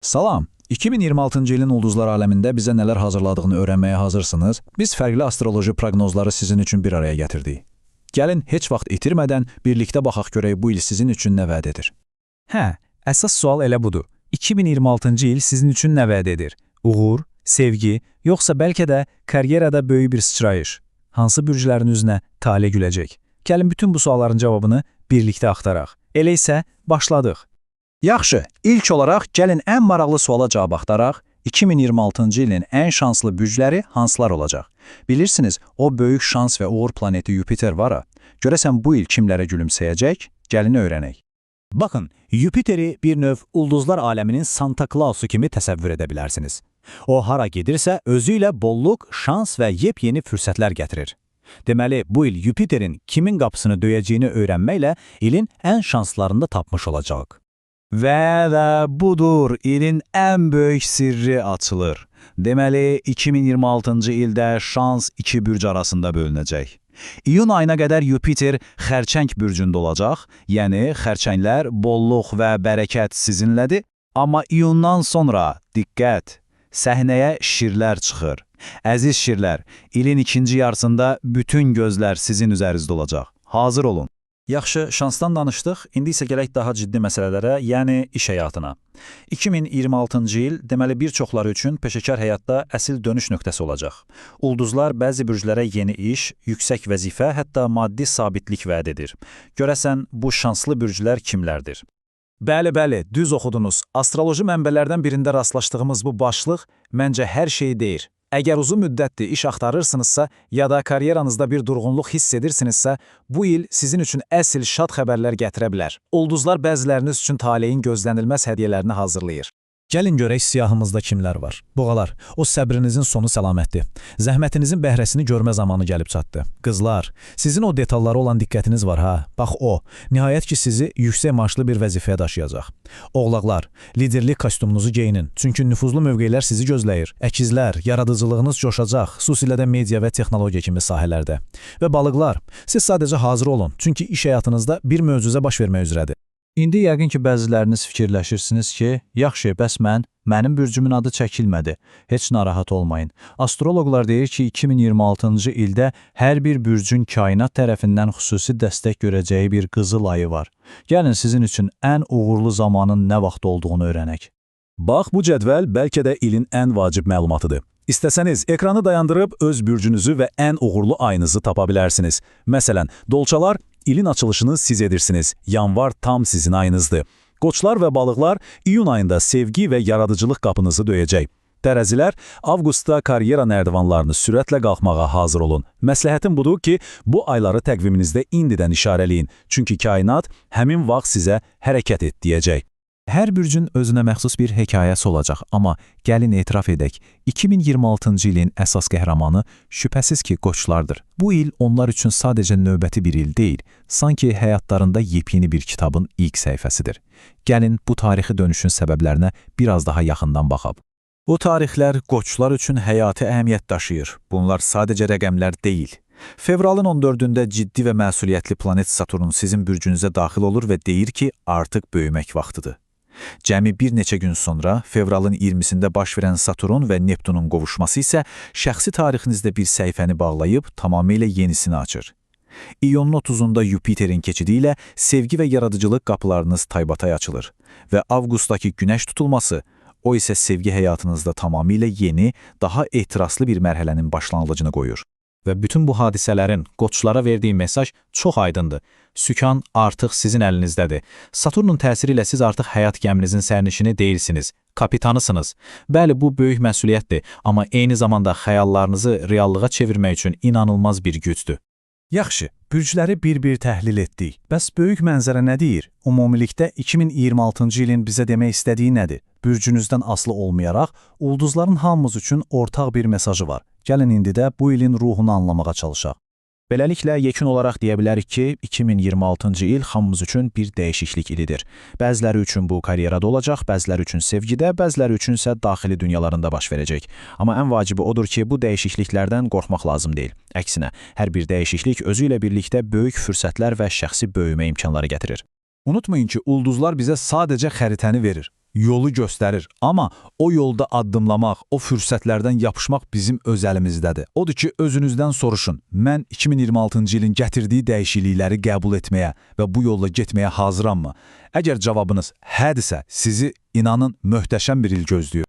Salam! 2026-cı ilin ulduzlar aləmində bizə nələr hazırladığını öyrənməyə hazırsınız? Biz fərqli astroloji proqnozları sizin üçün bir araya gətirdik. Gəlin heç vaxt itirmədən birlikdə baxaq görək bu il sizin üçün nə vəd edir. Hə, əsas sual elə budur. 2026-cı il sizin üçün nə vəd edir? Uğur, sevgi, yoxsa bəlkə də karyerada böyük bir sıçrayış? Hansı bürclərin üzünə tale güləcək? Gəlin bütün bu sualların cavabını birlikdə axtaraq. Elə isə başladıq. Yaxşı, ilk olaraq gəlin ən maraqlı suala cavab axtaraq. 2026-cı ilin ən şanslı bürcləri hansılar olacaq? Bilirsiniz, o böyük şans və uğur planeti Yupiter var ha. Görəsən bu il kimlərə gülümsəyəcək? Gəlin öyrənək. Bakın, Yupiter'i bir növ ulduzlar aleminin Santa Claus'u kimi təsəvvür edə bilərsiniz. O hara gedirsə özüyle bolluq, şans və yepyeni fürsətlər gətirir. Deməli, bu il Yupiter'in kimin qapısını döyəcəyini öyrənməklə ilin ən şanslarını da tapmış olacağıq. Və də budur, ilin ən böyük sirri açılır. Deməli, 2026-cı ildə şans iki bürc arasında bölünəcək. İyun ayına qədər Yupiter Xərçəng bürcündə olacaq, yəni xərçənglər, bolluq və bərəkət sizinlədir. Amma iyundan sonra, diqqət, səhnəyə şirlər çıxır. Əziz şirlər, ilin ikinci yarısında bütün gözlər sizin üzərinizdə olacaq. Hazır olun. Yaxşı, şansdan danışdıq. İndi isə gələk daha ciddi məsələlərə, yəni iş həyatına. 2026-cı il deməli bir çoxları üçün peşəkar həyatda əsl dönüş nöqtəsi olacaq. Ulduzlar bəzi bürclərə yeni iş, yüksək vəzifə, hətta maddi sabitlik vəd edir. Görəsən bu şanslı bürclər kimlərdir? Bəli, bəli, düz oxudunuz. Astroloji mənbələrdən birində rastlaşdığımız bu başlıq məncə hər şeyi deyir. Əgər uzun müddətdir iş axtarırsınızsa ya da karyeranızda bir durğunluq hiss edirsinizsə, bu il sizin üçün əsl şad xəbərlər gətirə bilər. Ulduzlar bəziləriniz üçün taleyin gözlənilməz hədiyyələrini hazırlayır. Gəlin görək siyahımızda kimlər var. Boğalar, o səbrinizin sonu səlamətdir. Zəhmətinizin bəhrəsini görmə zamanı gəlib çatdı. Qızlar, sizin o detallara olan diqqətiniz var ha. Bax o, nihayət ki sizi yüksək maaşlı bir vəzifəyə daşıyacaq. Oğlaqlar, liderlik kostyumunuzu geyinin. Çünki nüfuzlu mövqelər sizi gözləyir. Əkizlər, yaradıcılığınız coşacaq, xüsusilə də media və texnologiya kimi sahələrdə. Və balıqlar, siz sadəcə hazır olun. Çünki iş həyatınızda bir möcüzə baş vermək üzrədir. İndi yəqin ki, bəziləriniz fikirləşirsiniz ki, yaxşı, bəs mənim bürcümün adı çəkilmədi. Heç narahat olmayın. Astroloqlar deyir ki, 2026-cı ildə hər bir bürcün kainat tərəfindən xüsusi dəstək görəcəyi bir qızıl ayı var. Gəlin sizin üçün ən uğurlu zamanın nə vaxt olduğunu öyrənək. Bax, bu cədvəl bəlkə də ilin ən vacib məlumatıdır. İstəsəniz, ekranı dayandırıb öz bürcünüzü və ən uğurlu ayınızı tapa bilərsiniz. Məsələn, dolçalar ilin açılışını siz edirsiniz. Yanvar tam sizin ayınızdır. Qoçlar və balıqlar iyun ayında sevgi və yaradıcılıq qapınızı döyəcək. Tərəzilər avqustda karyera nərdivanlarını sürətlə qalxmağa hazır olun. Məsləhətim budur ki, bu ayları təqviminizdə indidən işarələyin. Çünki kainat həmin vaxt sizə hərəkət et deyəcək. Hər bürcün özünə məxsus bir hekayəsi olacaq, amma gəlin etiraf edək, 2026-cı ilin əsas qəhrəmanı şübhəsiz ki, qoçlardır. Bu il onlar üçün sadəcə növbəti bir il deyil, sanki həyatlarında yepyeni bir kitabın ilk səhifəsidir. Gəlin bu tarixi dönüşün səbəblərinə biraz daha yaxından baxaq. Bu tarixlər qoçlar üçün həyati əhəmiyyət daşıyır. Bunlar sadəcə rəqəmlər deyil. Fevralın 14-ündə ciddi və məsuliyyətli planet Saturnun sizin bürcünüzə daxil olur və deyir ki, artıq böyümək vaxtıdır. Cəmi bir neçə gün sonra fevralın 20-sində baş verən Saturn və Neptunun qovuşması isə şəxsi tarixinizdə bir səhifəni bağlayıb tamamilə yenisini açır. İyunun 30-unda Yupiterin keçidi ilə sevgi və yaradıcılıq qapılarınız taybatay açılır və avqustdakı günəş tutulması, o isə sevgi həyatınızda tamamilə yeni, daha ehtiraslı bir mərhələnin başlanğıcını qoyur. Və bütün bu hadisələrin qoçlara verdiyi mesaj çox aydındır. Sükan artıq sizin əlinizdədir. Saturnun təsiri ilə siz artıq həyat gəminizin sərnişini deyilsiniz, kapitanısınız. Bəli, bu böyük məsuliyyətdir, amma eyni zamanda xəyallarınızı reallığa çevirmək üçün inanılmaz bir gücdür. Yaxşı, bürcləri bir-bir təhlil etdik. Bəs böyük mənzərə nə deyir? Ümumilikdə 2026-cı ilin bizə demək istədiyi nədir? Bürcünüzdən asılı olmayaraq, ulduzların hamımız üçün ortaq bir mesajı var. Gəlin indi də bu ilin ruhunu anlamağa çalışaq. Beləliklə, yekun olaraq deyə bilərik ki, 2026-cı il hamımız üçün bir dəyişiklik ilidir. Bəziləri üçün bu karyerada olacaq, bəziləri üçün sevgidə, bəziləri üçün isə daxili dünyalarında baş verəcək. Amma ən vacibi odur ki, bu dəyişikliklərdən qorxmaq lazım deyil. Əksinə, hər bir dəyişiklik özü ilə birlikdə böyük fürsətlər və şəxsi böyümə imkanları gətirir. Unutmayın ki, ulduzlar bizə sadəcə xəritəni verir, yolu göstərir. Amma o yolda addımlamaq, o fürsətlərdən yapışmaq bizim öz əlimizdədir. Odur ki, özünüzdən soruşun. Mən 2026-cı ilin gətirdiyi dəyişiklikləri qəbul etməyə və bu yolla getməyə hazırammı? Əgər cavabınız hədirsə, sizi inanın möhtəşəm bir il gözləyir.